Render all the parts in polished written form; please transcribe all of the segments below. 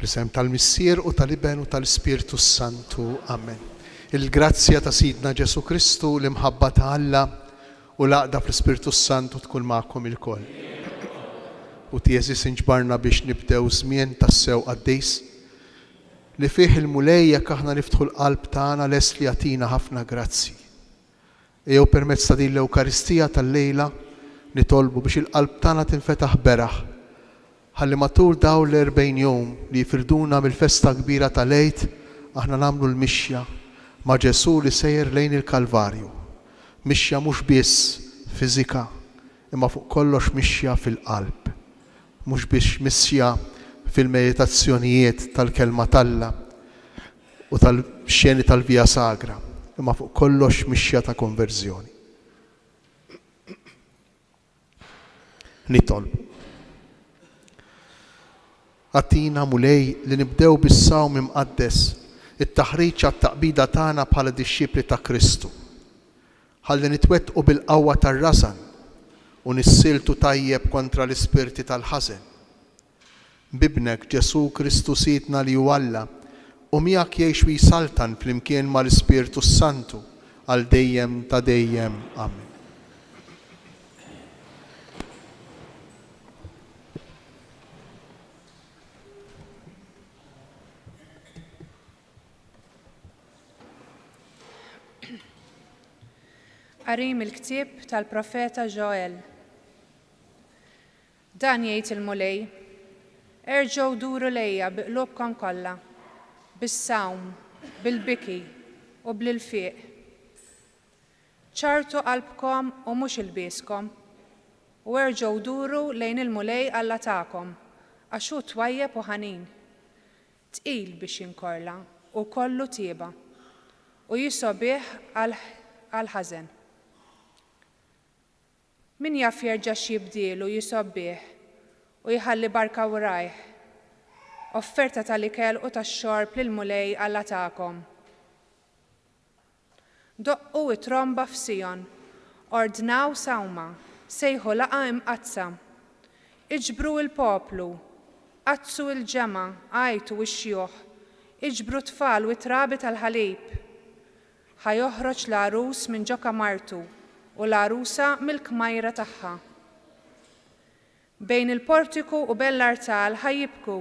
Fl-isem tal-Missier u tal-Iben u tal-Ispirtu s-Santu. Amen. Il-grazzja ta' Sidna Ġesù Kristu, l-imħabba ta' Alla u l-għaqda fl-Ispirtu s-Santu tkun magħkom ilkoll. Ħuti għeżież inġbarna biex nibdew żmien tassew qaddis li fih il-Mulej jekk aħna niftħu l-qalb tagħna lest li jagħtina ħafna grazzji. Ejjew permezz ta' din l-Ewkaristija tal-lejla nitolbu biex il-qalb tagħna tinfetaħ beraħ ħalli matul dawn l-erbgħin jum li jifirduna mill-festa kbira tal-Għid aħna nagħmlu l-mixja ma' Ġesù li sejjer lejn il-Kalvarju. Mixja mhux biss fiżika, imma fuq kollox mixja fil-qalb. Mhux biss mixja fil-meditazzjonijiet tal-Kelma t'Alla u tal-xeni tal-Via Sagra, imma fuq kollox mixja ta' konverżjoni. Nitolbu. Agħtina, Mulej, li nibdew bis-sawm imqaddes it-taħriġ għat-taqbida tagħna bħala dixxipli ta' Kristu. Ħalli nitwettqu bil-qawwa tar-rażan u nissieltu tajjeb kontra l-ispirti tal-ħażen. B'Ibnek, Ġesù Kristu Sidna li hu Alla, u miegħek jgħix u jsaltan flimkien mal-Ispirtu s-Santu għal dejjem ta' dejjem. Amen. Qari mill-ktieb tal-profeta Ġoel. Dan jgħid il-Mulej, Erġgħu duru lejja bi qlubkom kollha, bis-sawm, bil-biki, u bl-ilfiq. Ċarrtu qalbkom u mhux ilbieskom, u erġgħu duru lejn il-Mulej Alla tagħkom, għax hu twajjeb u ħanin, tqil biex jinkorla u kollu tjieba, u jisgħobih għall-ħażen. Min jaf jerġax jibdielu jisgħobbih u jħalli barka wrajh, offerta tal-ikel u tax-xorb lill-Mulej Alla tagħkom. Doqqu t-tromba f'Sijon, ordnaw sawma, sejħu laqgħa imqaddsa. Iġbru l-poplu, qaddsu l-ġemgħa, għajtu x-xjuħ, iġbru t-tfal u t-trabi tal-ħalib. Ħa joħroġ l-għarus minn ġo kamartu u l-għarusa mill-kmajra tagħha. Bejn il-portiku u bejn l-artal ħa jibku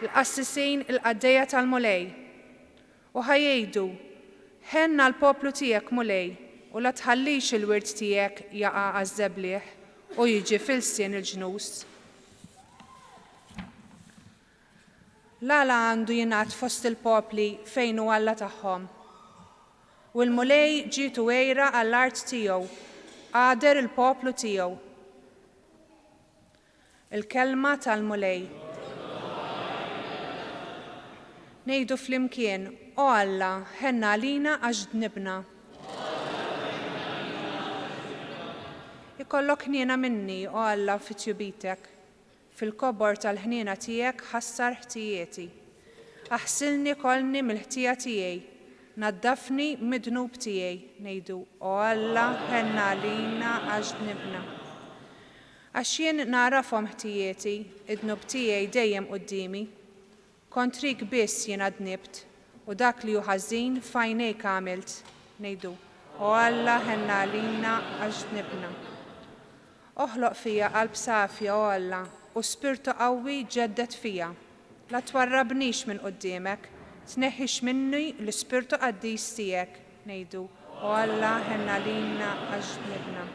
l-qassisin il-qaddejja tal-Mulej. U ħa jgħidu, Ħenn għall-poplu tiegħek, Mulej, u la tħallix il-wirt tiegħek jaqa' għaż-żebliħ u jiġi f'ilsien il-ġnus. L-għala għandu jingħad fost il-popli fejn hu Alla tagħhom? U l-Mulej ġietu għira għall-art tiegħu, għader il-poplu tiegħu. Il-Kelma tal-Mulej. Ngħidu flimkien, O Alla, ħenn għalina għax dnibna. Ikollok ħniena minni, O Alla, fi tjubitek. Fil-kobor tal-ħniena tiegħek ħassar ħtijieti. Aħsilni kollni mill-ħtija tiegħi, naddafni mid-dnub tiegħi, ngħidu, O Alla, ħenn għalina għax dnibna. Għax jien nagħrafhom ħtijieti, id-dnub tiegħi dejjem quddiemi. Kontrik biss jiena dnibt, u dak li hu ħażin f'għajnejk għamilt, ngħidu, O Alla, ħenn għalina għax dnibna. Oħloq fija qalb safja, o Alla, u spirtu qawwi ġedded fija. La twarrabnix minn quddiemek, tneħħix minni l-ispirtu qaddis tiegħek, ngħidu, O Alla, ħenn għalina għax dnibna.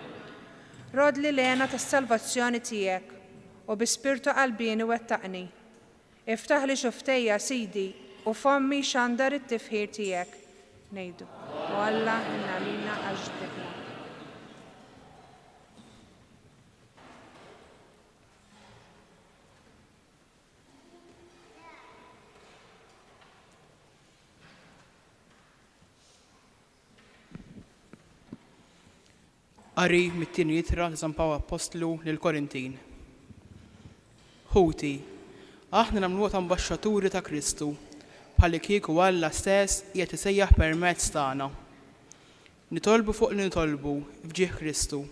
Roddli l-hena tas-salvazzjoni tiegħek, u bi spirtu qalbieni wettaqni. Iftaħli xufftejja, Sidi, u fommi jxandar it-tifħir tiegħek. Ngħidu, O Alla, ħenn għalina għax dnibna. Qari mit-Tieni Ittra ta' San Pawl Appostlu lill-Korintin. Ħuti, aħna nagħmluha ta' ambaxxaturi ta' Kristu, bħallikieku Alla stess qiegħed isejjaħ permezz tagħna. Nitolbu fuq li nitolbu f'ġieħ Kristu,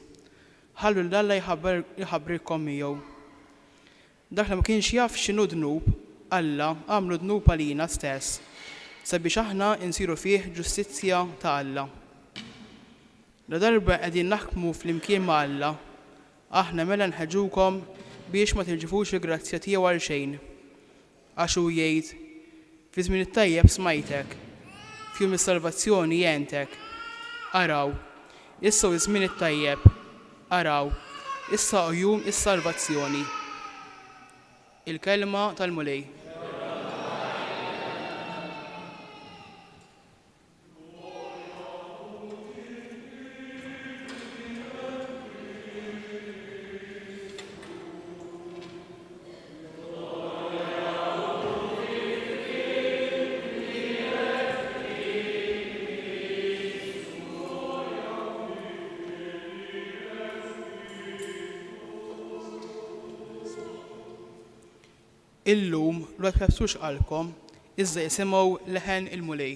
ħallu lil Alla jħabrikkom miegħu. Dak li ma kienx jaf x'inhu dnub, Alla għamlu dnub għalina stess, sabiex aħna nsiru fih ġustizzja ta' Alla. Ladarba qegħdin naħkmu flimkien ma' Alla, aħna mela nħeġġukom biex ma tirċivux il-grazzja tiegħu għalxejn. Għax hu jgħid, Fi żmien it-tajjeb smajtek, f'jum is-salvazzjoni għentek. Araw, issa hu ż-żmien it-tajjeb, araw, issa hu jum is-salvazzjoni. Il-Kelma tal-Mulej. Illum la twebbsux qalbkom, iżda isimgħu leħen il-Mulej.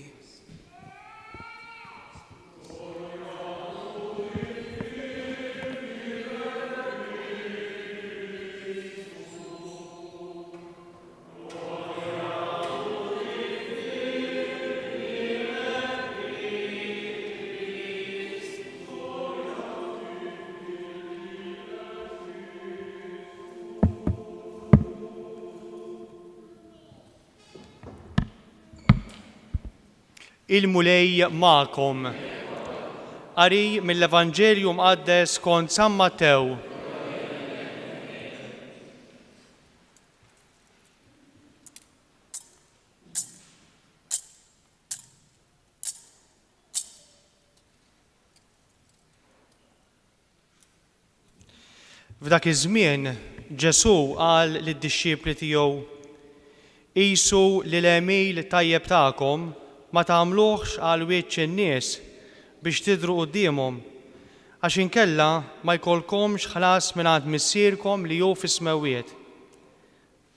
Il-Mulej magħkom. Qari mill-Evanġelju Mqaddes skont San Mattew. F'dak iż-żmien, Ġesù qal lid-dixxipli tiegħu, Qisu li l-għemil tajjeb tagħkom ma tagħmluhx għal wiċċ in-nies biex tidhru quddiemhom, għax inkella ma jkollkomx ħlas mingħand Missierkom li hu fis-smewwiet.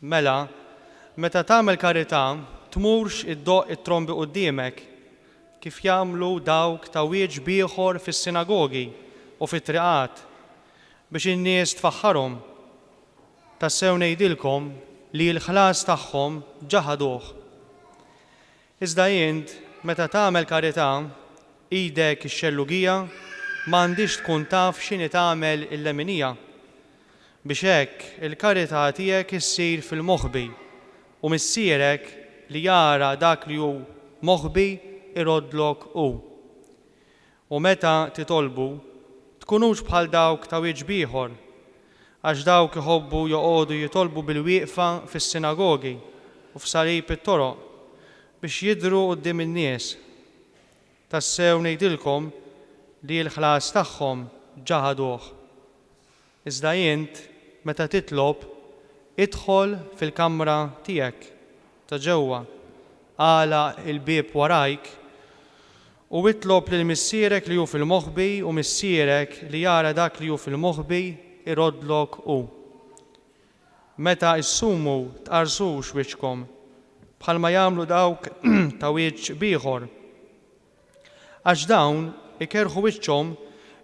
Mela, meta tagħmel karità, tmurx iddoqq it-trombi quddiemek, kif jagħmlu dawk ta' wieġb ieħor fis-sinagogi u fit-triqat, biex in-nies tfaħħarhom. Tassew ngħidilkom li l-ħlas tagħhom ġa ħaduh. Iżda int, meta tagħmel karità, idek ix-xellugija ma għandhiex tkun taf x'inhi tagħmel il-leminija, biex hekk il-karità tiegħek issir fil-moħbi, u Missierek li jara dak li hu moħbi jroddlok hu. U meta titolbu, tkunux bħal dawk ta' wiċċ b'ieħor, għax dawk iħobbu joqogħdu jitolbu bil-wieqfa fis-sinagogi u f'salib it-toroq, biex jidhru quddiem in-nies. Tassew ngħidilkom li l-ħlas tagħhom ġa ħaduh. Iżda int, meta titlob, idħol fil-kamra tiegħek ta' ġewwa, agħlaq il-bieb warajk, u itlob lil Missierek li hu fil-moħbi u Missierek li jara dak li hu fil-moħbi jroddlok hu. Meta ssumu tqarrsux wiċċkom, bħalma jagħmlu dawk ta' wiċċ b'ieħor. Għax dawn ikerrħu wiċċhom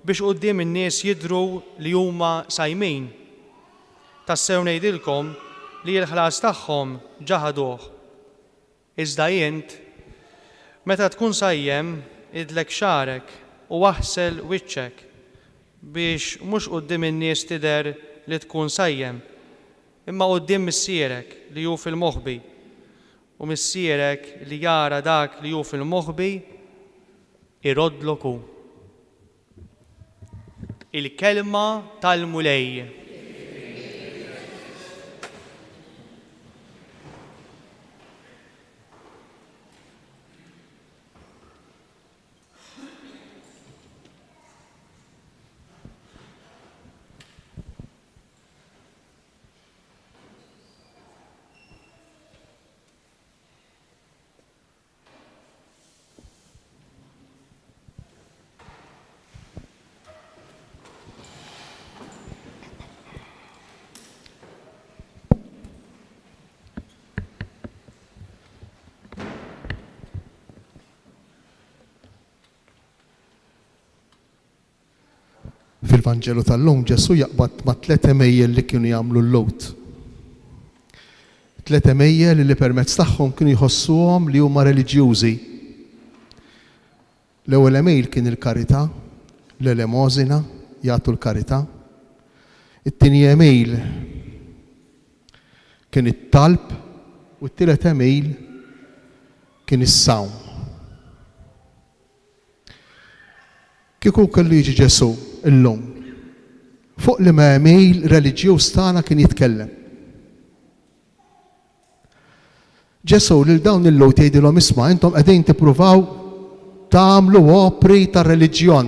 biex quddiem in-nies jidhru li huma sajmin. Tassew ngħidilkom li l-ħlas tagħhom ġa ħaduh. Iżda int, meta tkun sajjem, idlek xagħrek u aħsel wiċċek, biex mhux quddiem in-nies tidher li tkun sajjem, imma quddiem Missierek li hu fil-moħbi. U Missierek li jara dak li hu fil-moħbi, iroddlok hu. Il-Kelma tal-Mulej. Fil-Vanġelu tal-lum Ġesù jaqbad ma' tlett għemejjel li kienu jagħmlu l-Lhud. Tlet għemejjel li permezz tagħhom kienu jħossuhom li huma reliġjużi. L-ewwel għemil kien il-karità, l-elemosina, jagħtu l-karità. It-tieni għemil kien it-talb u t-tielet għemil kien is-sawm. Kieku kellu jiġi Ġesù llum, fuq liema għemil reliġjuż tagħna kien jitkellem? Ġesù lil dawn il-Lhud jgħidilhom isma' intom qegħdin tippruvaw tagħmlu opri ta' reliġjon,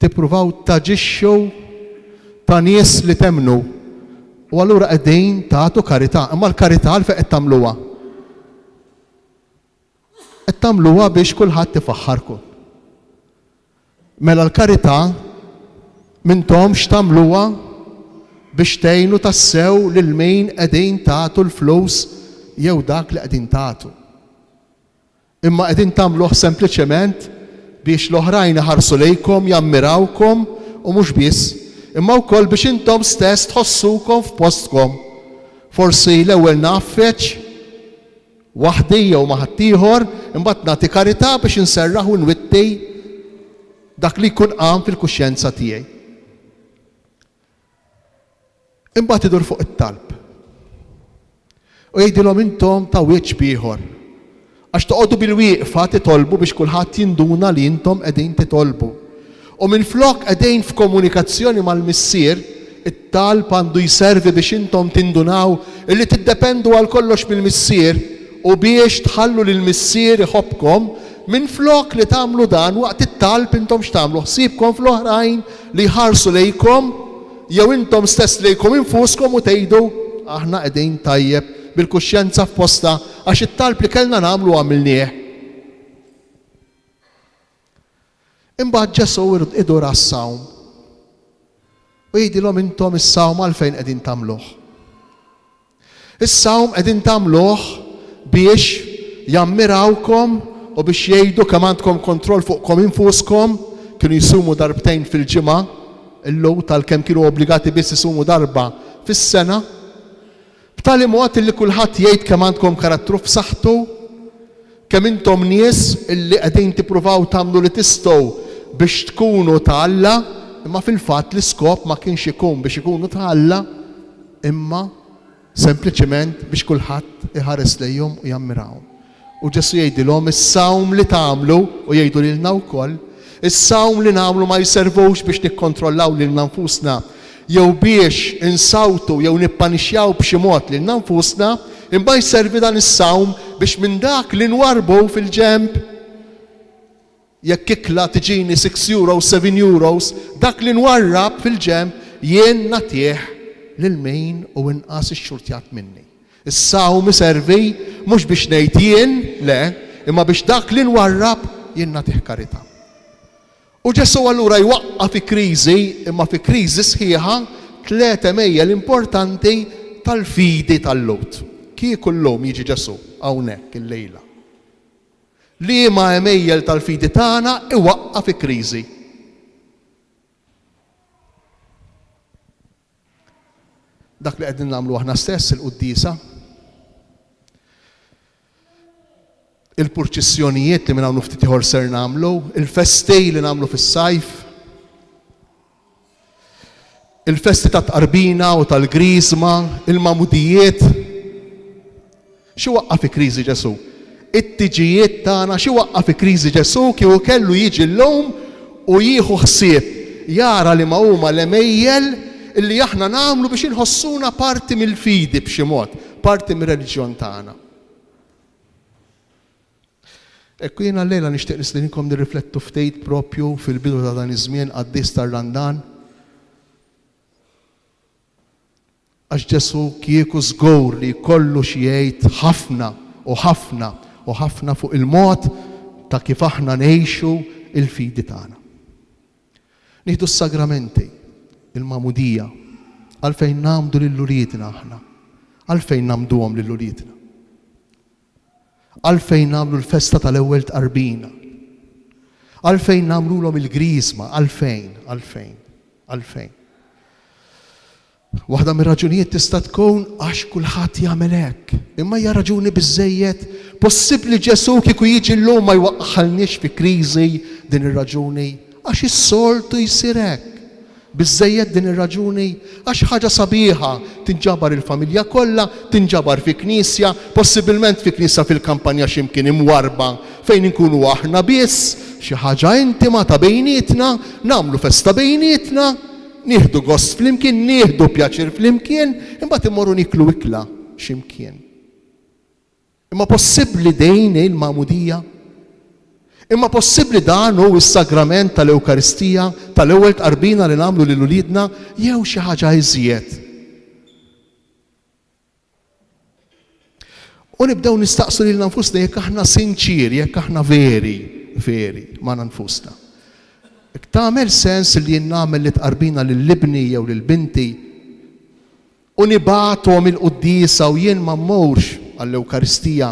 tippruvaw taġixxu ta' nies li temmnu u allura qegħdin tagħtu karità, imma l-karità għalfejn qed tagħmluha? Qed tagħmluha biex kulħadd ifaħħarkom. Mela l-karità m'intomx tagħmluha biex tgħinu tassew lil min qegħdin tagħtu l-flus jew dak li qegħdin tagħtu. Imma qegħdin tagħmluh sempliċement biex l-oħrajn iħarsu lejkom, jammirawkom u mhux biss, imma wkoll biex intom stess tħossukom f'postkom. Forsi l-ewwel ngħaffeġ, waħdi jew ma' ħaddieħor, imbagħad nagħti karità biex inserraħ u nwitti dak li jkun qam fil-kuxjenza tiegħi. Imbagħad idur fuq it-talb. U jgħidilhom intom ta' wiċċ b'ieħor. Għax toqogħdu bilwieqfa titolbu biex kulħadd jinduna li intom qegħdin titolbu. U minflok qegħdin f'komunikazzjoni mal-Missier, it-talb għandu jservi biex intom tindunaw illi tiddependu għal kollox mill-Missier u biex tħallu lill-Missier iħobbkom, minflok li tagħmlu dan waqt it-talb intom x'tagħmlu? Ħsiebkom fl-oħrajn li jħarsu lejkom jew intom stess lejkom infuskom u tgħidu, Aħna qegħdin tajjeb, bil-kuxjenza f'postha għax it-talb li kellna nagħmlu għamilnieh. Imbagħad Ġesù idur għas-sawm u jgħidilhom intom is-sawm għalfejn qegħdin tagħmluh? Is-sawm qegħdin tagħmluh biex jammirawkom u biex jgħidu kemm għandkom kontroll fuqkom infuskom, kienu jsumu darbtejn fil-ġimgħa, il-Lhud għalkemm kienu obbligati biss isumu darba fis-sena. B'tali mod illi kulħadd jgħid kemm għandkom karattru f'saħħtu, kemm intom nies illi qegħdin tippruvaw tagħmlu li tistgħu biex tkunu ta' Alla, imma fil-fatt l-iskop ma kienx ikun biex ikunu ta' Alla, imma sempliċement biex kulħadd iħares lejhom u jammirahom. U Ġesù jgħidilhom, Is-sawm li tagħmlu, u jgħidu lilna wkoll, is-sawm li nagħmlu ma jservux biex nikkontrollaw lilna nfusna, jew biex insawtu jew nippanixxjaw b'xi mod lilna nfusna, imma jservi dan is-sawm biex minn dak li nwarrbu fil-ġenb, jekk ikla tiġini six euros, seven euros, dak li nwarrab fil-ġenb jien nagħtih lil min hu inqas ixxurtjat minni. Is-sawm iservi mhux biex ngħid jien, le, imma biex dak li nwarrab jien nagħtih karità. U Ġesù allura jwaqqa' fi kriżi, imma fi kriżi sħiħa, tlett għemejjel importanti tal-fidi tal-Lhud. Kieku llum jiġi Ġesù hawnhekk illejla, liema għemejjel tal-fidi tagħna iwaqqa' fi kriżi? Dak li qegħdin nagħmlu aħna stess, il-quddiesa, il-purċissjonijiet li minn hawn ftit ieħor ser nagħmlu, il-festi li nagħmlu fis-sajf, il-festi ta' tqarbina u tal-griżma, il-magħmudijiet. Xi waqqa' fi kriżi Ġesù? It-tiġijiet tagħna xi waqqa' fi kriżi Ġesù kieku kellu jiġi llum u jieħu ħsieb jara liema huma l-għemejjel li aħna nagħmlu biex inħossuna parti mill-fidi b'xi mod, parti mir-reliġjon tagħna. Ekku jiena llejla nixtieq nistedinkom nirriflettu ftit propju fil-bidu ta' dan iż-żmien qaddis tar-Randan. Għax Ġesù kieku żgur li jkollu xi jgħid ħafna u ħafna u ħafna fuq il-mod ta' kif aħna ngħixu l-fidi tagħna. Nieħdu s-sagramenti, il-magħmudija, għalfejn ngħammdu lil uliedna aħna? Għalfejn ngħammduhom lil uliedna? Għalfejn nagħmlu l-festa tal-ewwel tqarbina? Għalfejn nagħmlulhom il-griżma? Għalfejn? Għalfejn? Għalfejn? Waħda mir-raġunijiet tista' tkun għax kulħadd jagħmel hekk. Imma hija raġuni biżżejjed? Possibbli Ġesù kieku jiġi llum ma jwaqqaħalniex fi kriżi din ir-raġuni? Għax is-soltu jsir hekk. Biżżejjed din ir-raġuni? Għax ħaġa sabiħa tinġabar il-familja kollha, tinġabar fi knisja, possibilment fi knisja fil-kampanja xi mkien imwarrba fejn inkunu aħna biss, xi ħaġa intima ta' bejnietna, nagħmlu festa bejnietna. Nieħdu gost flimkien, nieħdu pjaċir flimkien, imbagħad immorru nieklu ikla xi mkien. Imma possibbli din hi l-magħmudija? Imma possibbli dan hu s-sagrament tal-Ewkaristija, tal-ewwel tqarbina li nagħmlu lil uliedna, jew xi ħaġa iżjed? U nibdew nistaqsu lilna nfusna jekk aħna sinċieri, jekk aħna veri, veri magħna nfusna. Jekk tagħmel sens li jien nagħmel li tqarbina lil ibni jew lil binti u nibgħathom il-quddiesa u jien ma mmurx għall-Ewkaristija.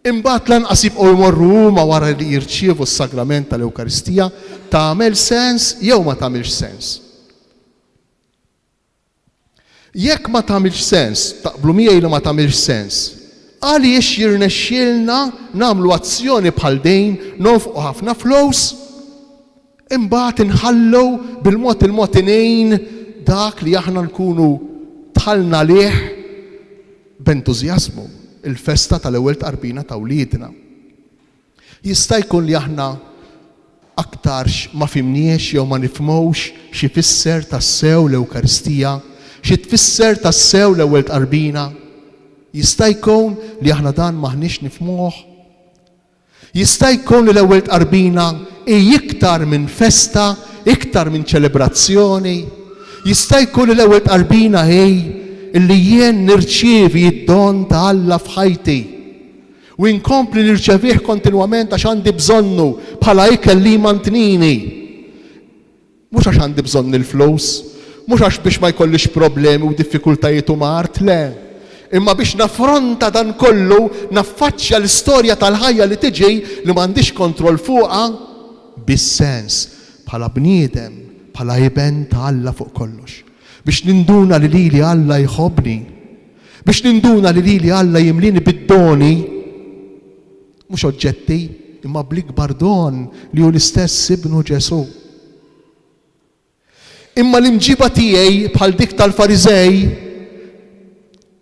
Imbagħad lanqas jibqgħu jmorru huma wara li jirċievu s-sagrament tal-Ewkaristija, tagħmel sens jew ma tagħmilx sens? Jekk ma tagħmilx sens, taqblu miegħi li ma tagħmilx sens, għaliex jirnexxielna nagħmlu azzjoni bħal din, nonfqu ħafna flus, imbagħad inħallu bil-mod il-mod ingħin dak li aħna nkunu dħalna għalih b'entużjażmu, il-festa tal-ewwel tqarbina ta' wliedna. Jista' jkun li aħna aktarx ma fhimniex jew ma nifhmux x'ifisser tassew l-Ewkaristija, xi tfisser tassew l-Ewwel Tqarbina. Jista' jkun li aħna dan m'aħniex nifhmuh. Jista' jkun li l-Ewwel Tqarbina hi iktar minn festa, iktar minn ċelebrazzjoni. Jista' jkun li l-Ewwel Tqarbina hi li jien nirċievi d-don ta' Alla f'ħajti. U inkompli nirċevih kontinwament għax għandi bżonnu bħala ikel li jmantnini. Mhux għax għandi bżonn il-flus, mhux għax biex ma jkollix problemi u diffikultajiet u mard, le. Imma biex naffronta dan kollu, naffaċċja l-istorja tal-ħajja li tiġi li m'għandix kontroll fuqha, bis-sens, bħala bniedem, bħala iben ta' Alla fuq kollox. Biex ninduna li lili Alla jħobbni. Biex ninduna li lili Alla jimlieni bid-doni, mhux oġġetti, imma bl-ikbar don li hu l-istess Ibnu Ġesù. Imma l-imġiba tiegħi bħal dik tal-Fariżej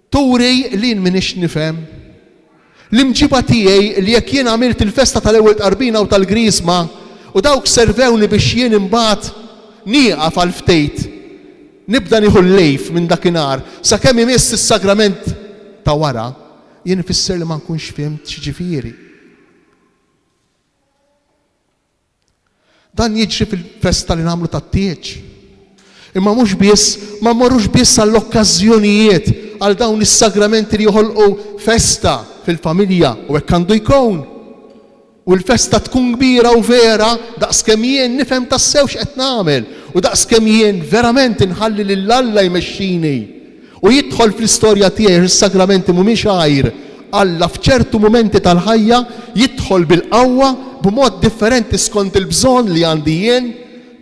turi li jien m'iniex nifhem. L-imġiba tiegħi li jekk jien għamilt il-festa tal-Ewwel Tqarbina u tal-Griżma u dawk servewni biex jien imbagħad nieqaf għal ftit, nibda nieħu l-lejf minn dakinhar sakemm imiss is-sagrament ta' wara, jien ifisser li ma nkunx fhimt x'jiġifieri. Dan jiġri fil-festa li nagħmlu tat-tieġ. Imma mhux biss, ma mmorrux biss għall-okkażjonijiet, għal dawn is-sagramenti li joħolqu festa fil-familja, u hekk għandu jkun. U l-festa tkun kbira u vera daqskemm jien nifhem tassew x'qed nagħmel u daqskemm jien verament inħalli lil Alla jmexxini. U jidħol fl-istorja tiegħi għax is-sagramenti mhumiex għajr Alla f'ċertu mumenti tal-ħajja jidħol bil-qawwa b'mod differenti skont il-bżonn li għandi jien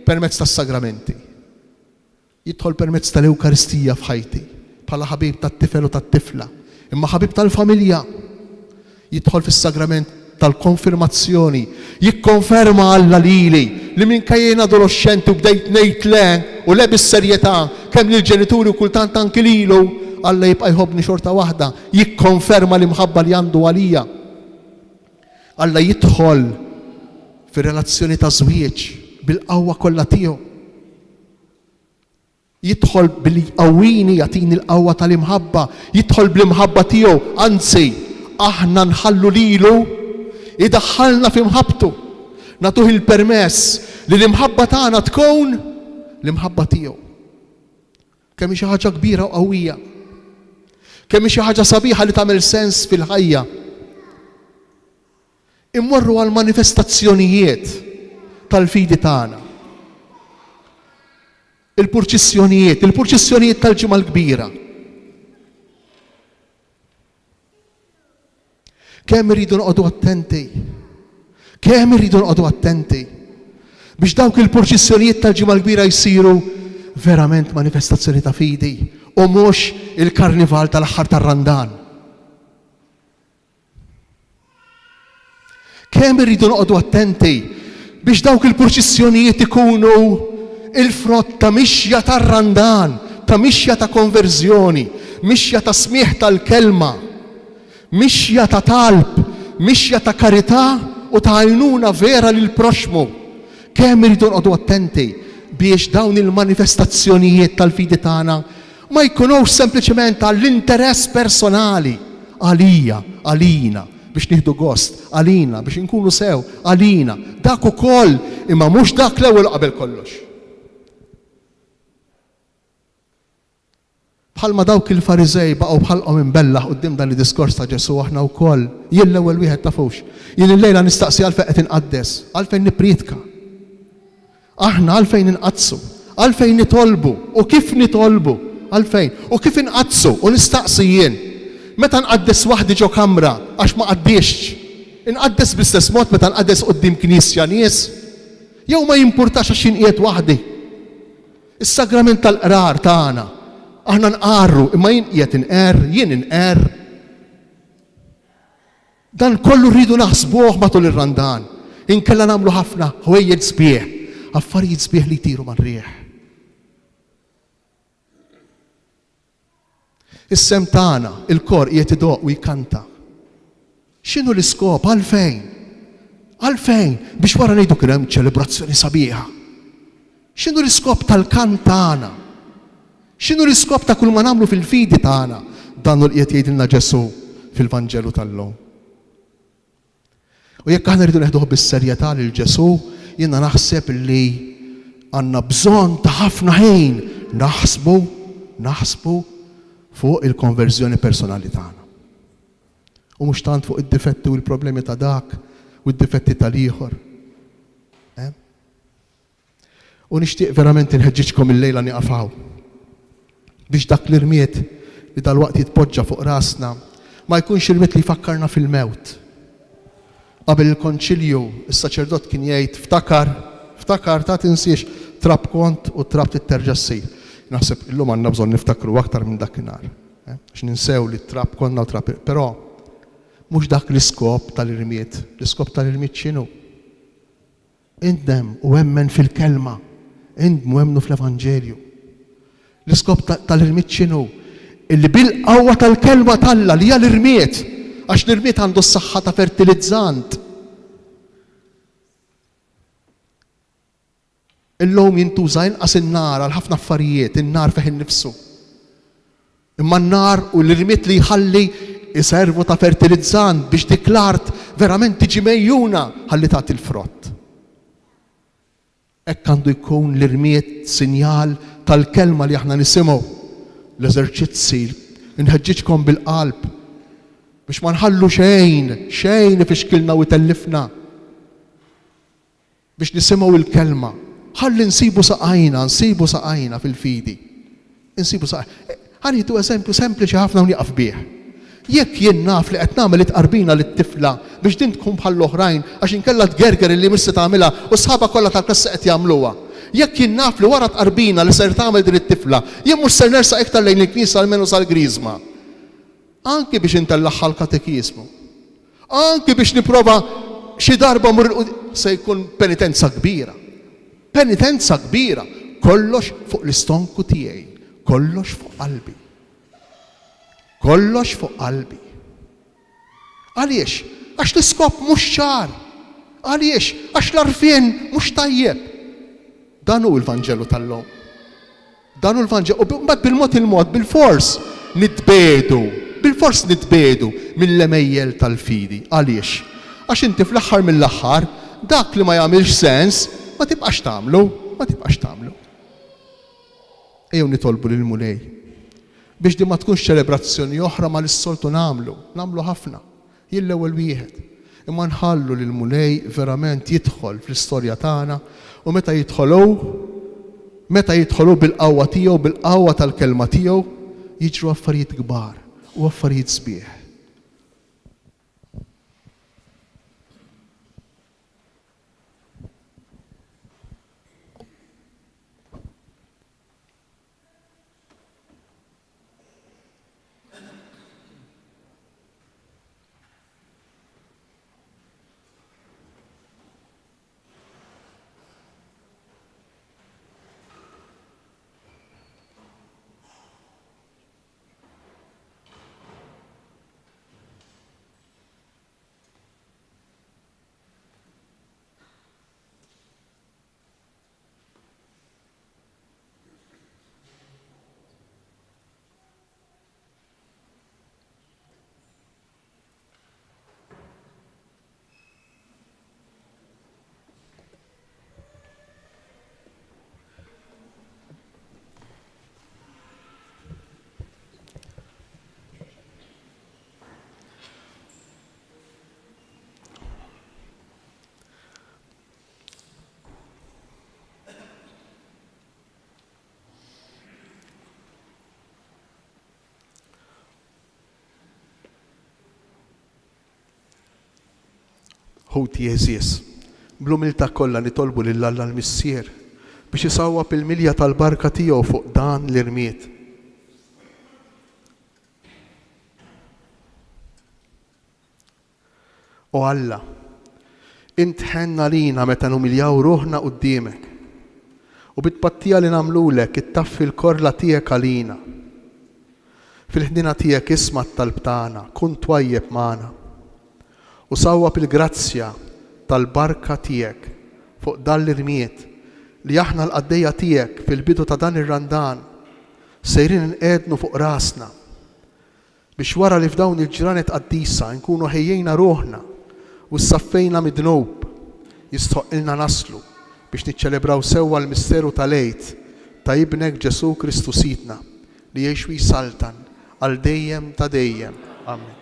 permezz tas-sagramenti. Jidħol permezz tal-Ewkaristija f'ħajti bħala ħabib tat-tifel u tat-tifla, imma ħabib tal-familja. Jidħol fis-sagrament tal-konfirmazzjoni, jikkonferma Alla lili li minkejja jien adoloxxenti u bdejt ngħid le, u le bis-serjetà, kemm lill-ġenituri u kultant anki lilu, Alla jibqa' jħobbni xorta waħda, jikkonferma l-imħabba li għandu għalija. Alla jidħol fir-relazzjoni ta' żwieġ bil-qawwa kollha tiegħu. Jidħol billi jqawwini, jagħtini l-qawwa tal-imħabba, jidħol bl-imħabba tiegħu, anzi, aħna nħallu lilu jdaħħalna fi mħabbtu. Nagħtuh il-permess li l-imħabba tagħna tkun l-imħabba tiegħu. Kemm hi xi ħaġa kbira u qawwija. Kemm hi xi ħaġa sabiħa li tagħmel sens fil-ħajja. Immorru għall-manifestazzjonijiet tal-fidi tagħna. Il-purċissjonijiet, il-purċissjonijiet tal-Ġimgħa l-Kbira. Kemm irridu noqogħdu attenti? Kemm irridu noqogħdu attenti biex dawk il-purċissjonijiet tal-Ġimgħa l-Kbira jsiru. verament manifestazzjoni ta' fidi u mhux il-karnival tal-aħħar tar-Randan. Kemm irridu noqogħdu attenti biex dawk il-purċissjonijiet ikunu il-frott ta' mixja tar-Randan, ta' mixja ta' konverżjoni, mixja ta' smigħ tal-kelma, mixja ta' talb, mixja ta' karità u ta' għajnuna vera lill-proxxmu. Kemm irridu noqogħdu attenti biex dawn il-manifestazzjonijiet tal-fidi tagħna ma jkunux sempliċement għall-interess personali, għalija, għalina, biex nieħdu gost, għalina, biex inkunu sew, għalina. Dak ukoll, imma mhux dak l-ewwel u qabel kollox. Bħalma dawk il-Fariżej baqgħu b'ħalqhom imbellaħ quddiem dan id-diskors ta' Ġesù, aħna wkoll, jien l-ewwel wieħed tafux, jien illejla nistaqsi għalfejn qed inqaddes, għalfejn nipprietka. Aħna għalfejn inqaddsu? Għalfejn nitolbu? U kif nitolbu? Għalfejn? U kif inqaddsu? U nistaqsi jien, meta nqaddes waħdi ġo kamra għax ma qaddistx, inqaddes bl-istess mod meta nqaddes quddiem knisja nies? Jew ma jimpurtax għax jien qiegħed waħdi? Is-sagrament tal-qrar tagħna, aħna nqarru, imma jien qiegħed inqerr, jien inqerr. Dan kollu rridu naħsbuh matul ir-Randan, inkella nagħmlu ħafna ħwejjeġ sbieħ, affarijiet sbieħ li jtiru mar-riħ. Is-sehem tagħna, il-kor qiegħed idoqq u jkanta. X'inhu l-iskop? Għalfejn? Għalfejn? Biex wara ngħidu kien hemm ċelebrazzjoni sabiħa. X'inhu l-iskop tal-kant tagħna? X'inhu l-iskop ta' kulma nagħmlu fil-fidi tagħna? Dan hu li qiegħed jgħidilna Ġesù fil-Vanġelu tal-lum. U jekk aħna rridu neħduh bis-serjetà lil Ġesù, jiena naħseb li għandna bżonn ta' ħafna ħin naħsbu, naħsbu fuq il-konverżjoni personali tagħna. U mhux tant fuq id-difetti u l-problemi ta' dak u d-difetti tal-ieħor. Eh? U nixtieq verament inħeġġiġkom illejla nieqaf hawn biex dak l-irmied li dalwaqt jitpoġġa fuq rasna ma jkunx irmied li jfakkarna fil-mewt. Qabel il-Konċilju, is-saċerdot kien jgħid, Ftakar, ftakar, ta' tinsiex, trab kont u trab trid terġa' ssir. Naħseb illum għandna bżonn niftakru aktar minn dakinhar. Għax ninsew li trab konna u trab, però mhux dak l-iskop tal-irmied. L-iskop tal-irmied x'inhu? Indem u emmen fil-Kelma. Indmu emmnu fl-Evanġelju. L-iskop tal-irmied x'inhu? Illi bil-qawwa tal-Kelma t'Alla li hija l-irmied, għax l-irmied għandu s-saħħa ta' fertilizzant. Illum jintuża inqas in-nar għal ħafna affarijiet, in-nar fih innifsu. Imma n-nar u l-irmied li jħalli jservu ta' fertilizzant biex dik l-art verament tiġi megħjuna ħalli tagħti l-frott. Hekk għandu jkun l-irmied sinjal tal-kelma li aħna nisimgħu, l-eżerċizzi, inħeġġiġkom bil-qalb biex ma nħallu xejn, xejn ifixkilna u jtellifna. Biex nisimgħu l-Kelma. Ħalli nsibu saqajna, nsibu saqajna fil-fidi. Insibu saqajna. Ħa nieħdu eżempju sempliċi ħafna u nieqaf bih. Jekk jien naf li qed nagħmel it-tqarbina lit-tifla biex din tkun bħall-oħrajn għax inkella tgerger illi mhix se tagħmilha u sħabha kollha tal-klassi qed jagħmluha. Jekk jien naf li wara t-tqarbina li ser tagħmel din it-tifla, jien mhux ser nersaq iktar lejn il-knisja almenu sal-Griżma. Anki biex intellagħha l-katekiżmu. Anki biex nipprova xi darba mmur il-qudiem, se jkun penitenza kbira. Penitenza kbira. Kollox fuq l-istonku tiegħi, kollox fuq qalbi. Kollox fuq qalbi. Għaliex? Għax l-iskop mhux ċar. Għaliex? Għax l-għarfien mhux tajjeb. Dan hu l-Vanġelu tal-lum. Dan hu l-Vanġelu. U mbagħad bil-mod il-mod, bilfors nitbiegħdu, bilfors nitbiegħdu mill-għemejjel tal-fidi. Għaliex? Għax inti fl-aħħar mill-aħħar dak li ma jagħmilx sens ma tibqax tagħmlu, ma tibqax tagħmlu. Ejjew nitolbu lill-Mulej biex din ma tkunx ċelebrazzjoni oħra ma li s-soltu nagħmlu, nagħmlu ħafna. Jien l-ewwel wieħed. Imma nħallu lill-Mulej verament jidħol fl-istorja tagħna u meta jidħol hu, meta jidħol hu bil-qawwa tiegħu, bil-qawwa tal-kelma tiegħu, jiġru affarijiet kbar u affarijiet sbieħ. Ħuti għeżież, bl-umiltà kollha nitolbu lil Alla l-Missier biex isawwab il-milja tal-barka tiegħu fuq dan l-irmied. O Alla, int ħenn għalina meta numiljaw ruħna quddiemek, u bit-tpattija li nagħmlulek ittaffi l-korla tiegħek għalina. Fil-ħniena tiegħek isma' t-talb tagħna, kun twajjeb magħna, u sawwab il-grazzja tal-barka tiegħek fuq dan l-irmied li aħna l-qaddejja tiegħek fil-bidu ta' dan ir-Randan sejrin inqegħdnu fuq rasna biex wara li f'dawn il-ġranet qaddisa nkunu ħejjejna ruħna u ssaffejna mid-dnub, jistħoqqilna naslu biex niċċelebraw sewwa l-misteru tal-Għid ta' Ibnek Ġesù Kristu Sidna, li jgħix u jsaltan għal dejjem ta' dejjem. Amen.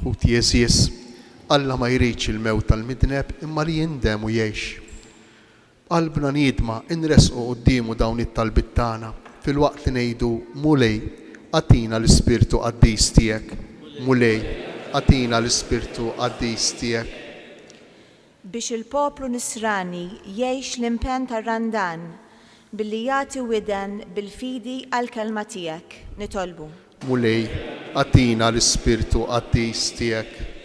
Ħuti għeżież, Alla ma jridx il-mewt tal-midneb imma li jindem u jgħix. B'qalbna niedma inressqu quddiemu dawn it-talbiet tagħna filwaqt li ngħidu, Mulej, agħtina l-Ispirtu Qaddis tiegħek. Mulej, agħtina l-Ispirtu Qaddis tiegħek. Biex il-poplu Nisrani jgħix l-impenn tar-Randan billi jagħti widen bil-fidi għall-Kelma tiegħek, nitolbu. Mulej, agħtina l-Ispirtu Qaddis tiegħek.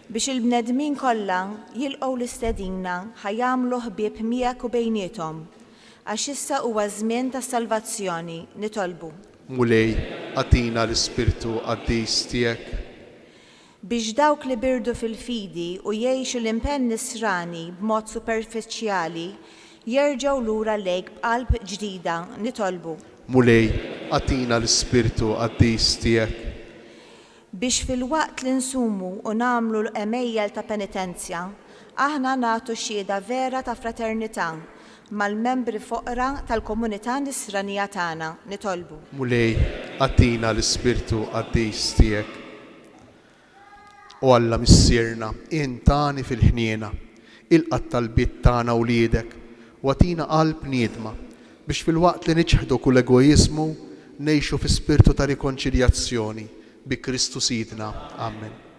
Biex il-bnedmin kollha jilqgħu l-istedina ħa jagħmlu ħbieb miegħek u bejniethom, għax issa huwa ż-żmien tas-salvazzjoni, nitolbu. Mulej, agħtina l-Ispirtu Qaddis tiegħek. Biex dawk li birdu fil-fidi u jgħixu l-impenn Nisrani b'mod superfiċjali jerġgħu lura lejk b'qalb ġdida, nitolbu. Mulej, agħtina l-Ispirtu Qaddis tiegħek. Biex filwaqt li nsumu u nagħmlu l-għemejjel ta' penitenzja, aħna nagħtu xhieda vera ta' fraternità mal-membri foqra tal-komunità Nisranija tagħna, nitolbu. Mulej, agħtina l-Ispirtu Qaddis tiegħek. O Alla Missierna, int għani fil-ħniena, ilqa' t-talbiet tagħna wliedek u agħtina qalb niedma biex filwaqt li niċħdu kull egoiżmu, ngħixu fi spirtu ta' rikonċiljazzjoni bi Kristu Sidna. Amen.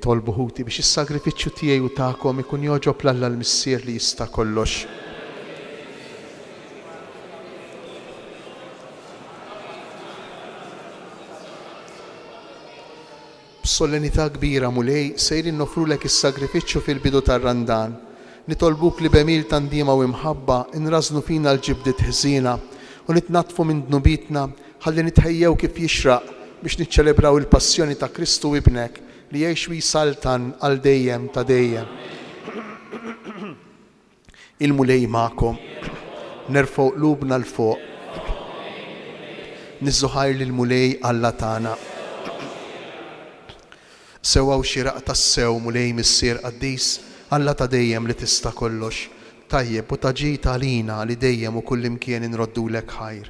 Itolbu ħuti biex is-sagrifiċċju tiegħi u tagħkom ikun jogħġob 'l Alla l-Missier li jista' kollox. B'solennità kbira, Mulej, sejrin noffrulek is-sagrifiċċju fil-bidu tar-Randan. Nitolbuk li b'għemil ta' ndiema u imħabba nrażżnu fina l-ġibdiet ħżiena u nitnaddfu minn dnubietna ħalli nitħejjew kif jixraq biex niċċelebraw il-Passjoni ta' Kristu Ibnek li jgħix u jsaltan għal dejjem ta' dejjem. Il-Mulej magħkom. Nerfgħu qlubna 'l fuq. Niżżu ħajr lill-Mulej Alla tagħna. Sewwa u xieraq tassew, Mulej Missier qaddis, Alla ta' dejjem li tista' kollox, tajjeb u ta' ġid għalina li dejjem u kullimkien inroddulek ħajr.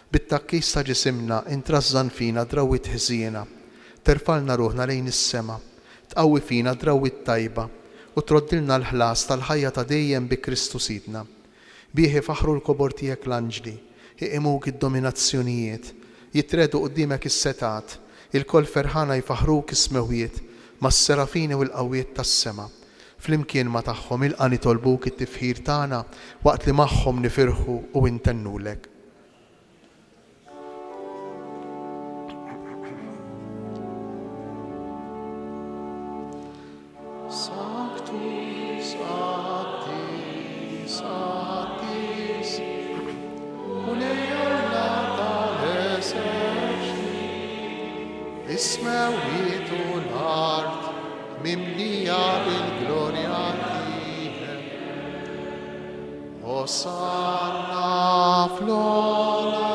Bit-tgħakkis ta' ġisimna intrażżan fina drawwiet ħżiena, terfgħalna ruħna lejn is-sema, tqawwi fina drawwiet tajba, u troddilna l-ħlas tal-ħajja ta' dejjem bi Kristu Sidna. Bih ifaħħru l-kobor tiegħek l-anġli, iqimuk id-dominazzjonijiet, jitregħdu quddiemek is-setgħat, ilkoll ferħana jfaħħruk is-smewwiet, mas-serafini u l-qawwiet tas-sema. Flimkien ma' tagħhom ilqa' nitolbuk it-tifħir tagħna waqt li magħhom nifirħu u intennulek. Sanctus, Sancti, Sanctis, Mulej Alla tal-eżerċti, is-smewwiet u l-art mimlija bil-glorja tiegħek. Osanna fl-ogħla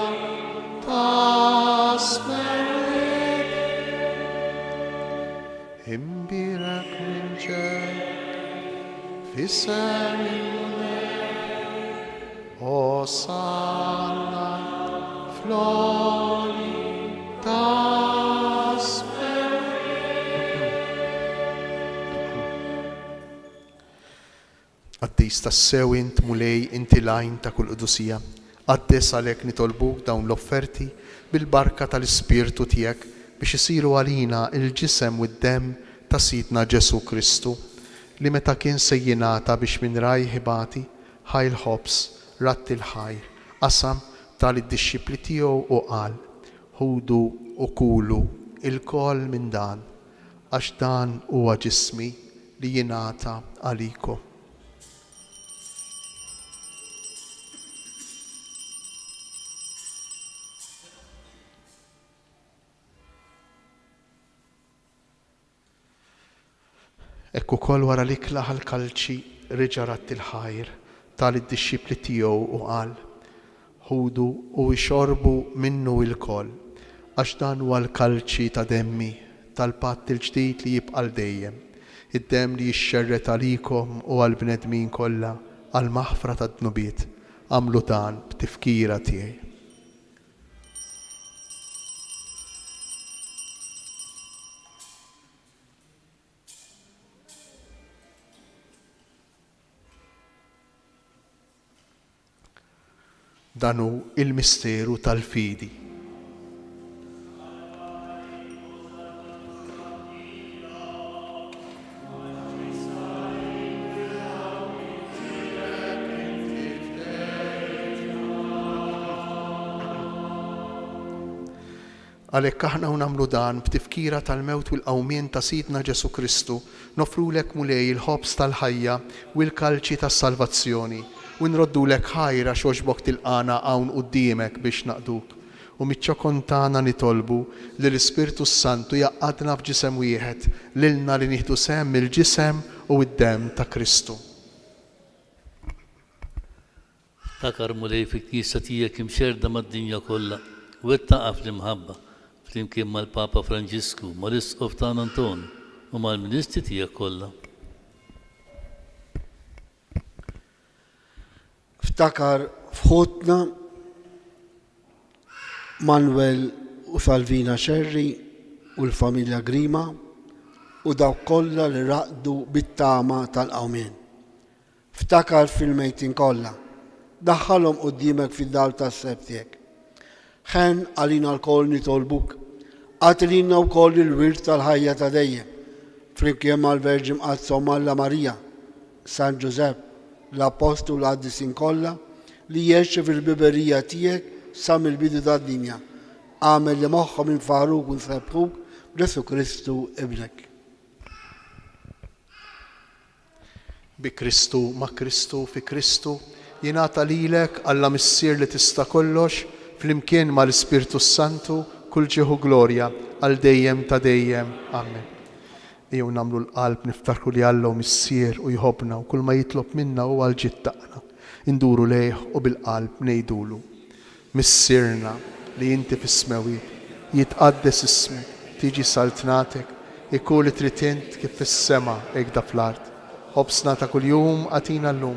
tas-smewwiet. Imbierek min ġej f'isem il-Mulej. Osanna fl-għoli tas-smewwiet. Qaddis tassew int, Mulej, inti l-għajn ta' kull qdusija. Qaddes għalhekk nitolbuk dawn l-offerti bil-barka tal-Ispirtu tiegħek biex isiru għalina l-ġisem u d-demm ta' Sidna Ġesù Kristu, li meta kien se jingħata biex minn rajh ibati, ħa l-ħobż, radd il-ħajr, qasam, ta lid-dixxipli tiegħu u qal, Ħudu u kulu ilkoll minn dan, għax dan huwa ġismi li jingħata għalikom. Hekk ukoll wara l-ikla ħa l-kalċi, reġa' radd il-ħajr, ta lid-dixxipli tiegħu u qal, Ħudu u ixorbu minnu ilkoll, għax dan huwa l-kalċi ta' demmi, tal-patt il-ġdid li jibqa' għal dejjem, id-demm li jixxerred għalikom u għall-bnedmin kollha għall-maħfra tad-dnubiet. Agħmlu dan b'tifkira tiegħi. Dan hu l-misteru tal-fidi. Għalhekk aħna u nagħmlu dan b'tifkira tal-mewt u l-qawmien ta' Sidna Ġesù Kristu, noffrulek Mulej il-ħobż tal-ħajja u l-kalċi tas-salvazzjoni, u nroddulek ħajr għax għoġbok tilqagħna hawn quddiemek biex naqduk. U miċ-ċokon tagħna nitolbu li l-Ispirtu s-Santu jgħaqqadna f'ġisem wieħed, lilna li nieħdu sehem mill-ġisem u d-demm ta' Kristu. Ftakar, Mulej, fil-Knisja tiegħek imxerrda mad-dinja kollha, wettaqha fl-imħabba, flimkien mal-Papa Franġisku, mal-Isqof tagħna Anton, u mal-ministri tiegħek kollha. Ftakar f'ħutna Manuel u Salvina Scerri u l-familja Grima u dawk kollha li raqdu bit-tama tal-qawmien. Ftakar fil-mejtin kollha. Daħħalhom quddiemek fid-dawl tas-sebħ tiegħek. Ħenn għalina lkoll nitolbuk. Agħti lilna wkoll il-wirt tal-ħajja ta' dejjem, flimkien mal-Verġni Mqaddsa Omm Alla Marija, San Ġużepp, l-Appostli u l-qaddisin kollha li għexu fil-ħbiberija tiegħek sa mill-bidu tad-dinja. Agħmel li magħhom infaħħruk u nsebbħuk. Ġesù Kristu Ibnek. Bi Kristu, ma' Kristu, fi Kristu, jingħata lilek, Alla Missier li tista' kollox, flimkien mal-Ispirtu s-Santu, kull ġieħ u glorja, għal dejjem ta' dejjem. Amen. Ejjew nagħmlu l-qalb niftakru li Alla hu Missier u jħobbna u kulma jitlob minna hu għall-ġid tagħna. Induru lejh u bil-qalb ngħidulu, Missierna li inti fis-smewwiet, jitqaddes ismek, tiġi saltnatek, ikun li trid int kif fis-sema hekda fl-art. Ħobżna ta' kuljum agħtina llum.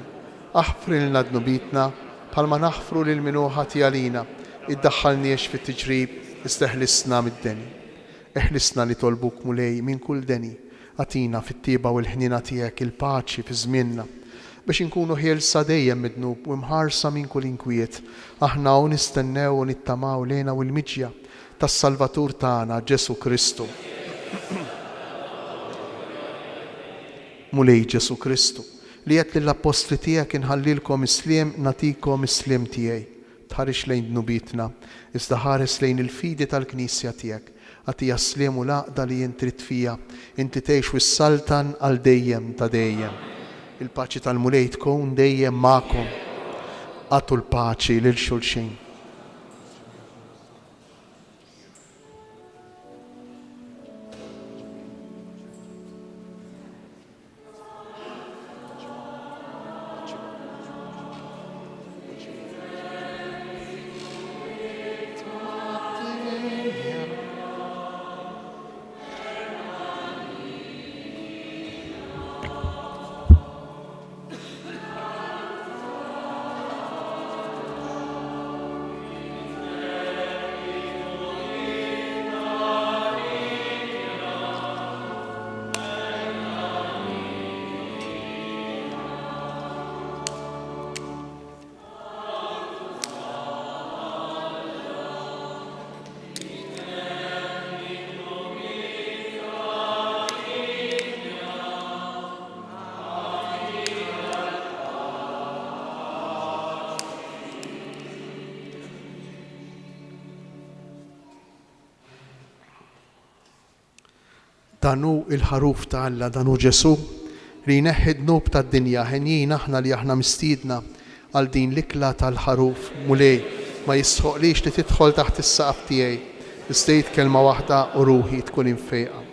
Aħfrilna dnubietna bħalma naħfru lil min hu ħati għalina. Iddaħħalniex fit-tiġrib iżda eħlisna mid-deni. Eħlisna nitolbuk, Mulej, minn kull deni. Agħtina fit-tjieba u l-ħniena tiegħek il-paċi fi żmienna, biex inkunu ħielsa dejjem mid-dnub u imħarsa minn kull inkwiet, aħna u nistennew u nittamaw l-hena u l-miġja tas-Salvatur tagħna, Ġesù Kristu. Mulej Ġesù Kristu, li għedt lill-appostli tiegħek inħallilkom is-sliem, nagħtikom is-sliem tiegħi. Tħarisx lejn dnubietna, iżda ħares lejn il-fidi tal-Knisja tiegħek. Agħtiha s-sliem u l-għaqda li int trid fiha, int li tgħix u ssaltan għal dejjem ta' dejjem. Il-paċi tal-Mulej tkun dejjem magħkom. Agħtu l-paċi lil xulxin. Dan hu l-Ħaruf ta' Alla, dan hu Ġesù, li jneħħi d-dnub tad-dinja. Henjin aħna li aħna mistiedna għal din l-ikla tal-Ħaruf. Mulej, ma jistħoqqlix li tidħol taħt is-saqaf tiegħi, iżda għid kelma waħda u ruħi tkun imfejqa.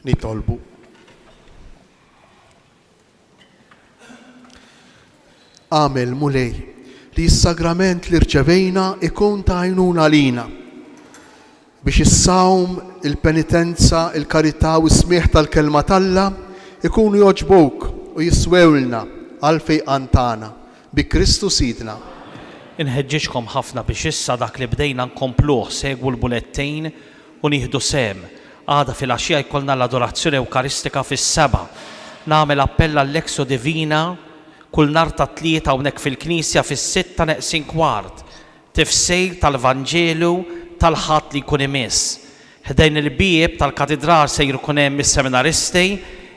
Nitolbu. Agħmel, Mulej, li s-sagrament li rċevejna ikun ta' għajnuna għalina, biex is-sawm, il-penitenza, il-karità u s-smigħ tal-Kelma t'Alla jkunu jogħġbuk u jiswewlna għall-fejqan tagħna, bi Kristu Sidna. Inħeġġiġkom ħafna biex issa dak li bdejna nkompluh, segwu l-bulettin u nieħdu sehem. Għada filgħaxija jkollna l-Adorazzjoni Ewkaristika fis-sebgħa. Nagħmel appell għall-Lectio Divina kull nhar ta' Tlieta hawnhekk fil-knisja fis-sitta neqsin kwart, tifsir tal-Vanġelu tal-Ħadd li jkun imiss. Ħdejn il-bieb tal-Katidral sejr ikun hemm is-seminaristi,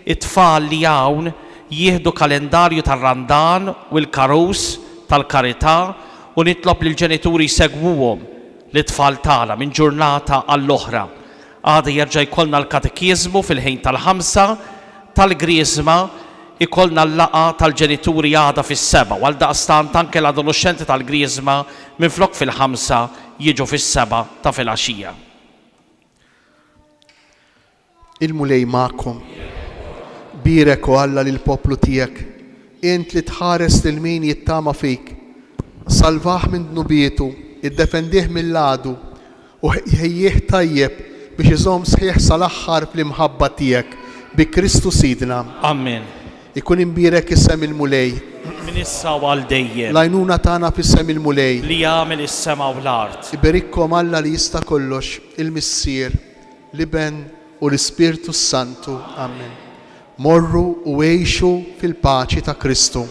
it-tfal li hawn jieħdu kalendarju tar-Randan u l-karus tal-karità u nitlob lill-ġenituri jsegwuhom. Lit-tfal tagħna minn ġurnata għall-oħra. Għada jerġa' jkollna l-katekiżmu fil-ħin tal-ħamsa, tal-Griżma, ikollna l-laqgħa tal-ġenituri għada fis-sebgħa u għaldaqstant anke l-adoloxxenti tal-Griżma minflok fil-ħamsa jiġu fis-sebgħa ta' filgħaxija. Il-Mulej magħkom. Bierek, o Alla, lill-poplu tiegħek, int li tħares lil min jittama fik. Salvah minn dnubietu, iddefendih mill-għadu, u ħejjih tajjeb biex iżomm sħiħ sal-aħħar fl-imħabba tiegħek, bi Kristu Sidna. Amen. Ikun imbierek isem il-Mulej. Minn issa u għal dejjem. L-għajnuna tagħna f'isem il-Mulej. Li għamel is-sema u l-art. Iberikkom Alla li jista' kollox, il-Missier, l-Iben u l-Ispirtu s-Santu. Amen. Morru u għixu fil-paċi ta' Kristu.